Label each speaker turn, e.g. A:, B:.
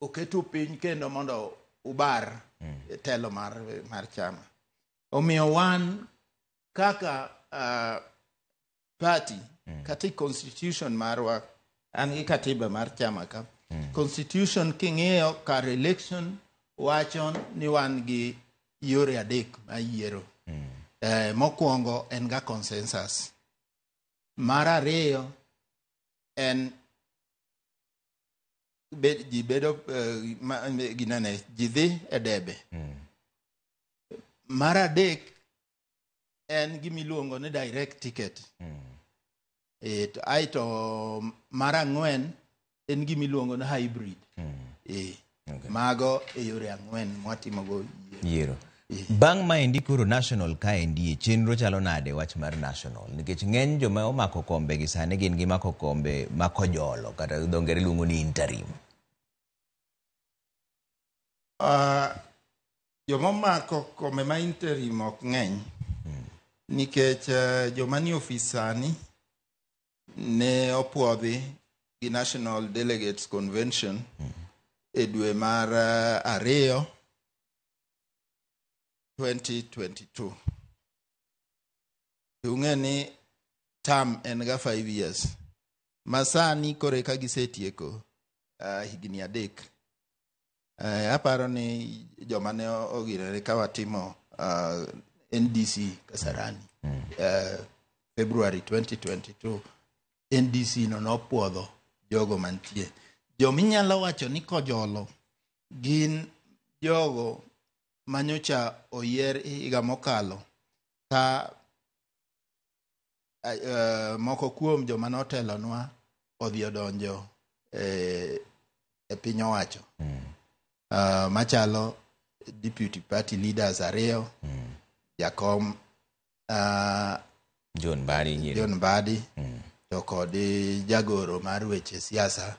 A: Oketu piny kendo mondo ubar telo mar chama. Omiyo wan kaka party kata i constitution marwa, an gi katiba mar chama ka. Constitution king'iyo kar election wacho ni wan gi yore adek ma yiero. Mokwongo en ga consensus. Mar ariyo en ji bedo ginene ji dhi e debe. Mar adek en gimiluongo ni direct ticket. To aeto mar ang'wen en gimiluongo ni hybrid. Mago e yore ang'wen mwatimogo yiero.
B: Yiero. Bang' maendi koro national kaendi e chenro chalo nade wach mar national? Nikech ng'eny joma omako kombe gi sani gin gimako kombe makojolo kata dho ngere luongo ni interim.
A: Joma omako kombe ma interim ok ng'eny nikech joma ni ofis sani ne opuodhi gi National Delegates Convention e dwe mar 2 2022. To ung'e ni term en ga 5 years. Ma sani koro eka gisetieko higni 3. Aparo ni joma ne ogirore ka watimo NDC Kasarani February 2022, NDC no nopuodho jogo mantie. Jominyalo wacho ni kojolo gin jogo manyocha oyier higa mokalo ka moko kuom joma notelonwa odhi odonjo e piny owacho machalo deputy party leaders ariyo, jakom
B: John Mbadi nyiri.
A: John Mbadi to kod jagoro mar weche siasa.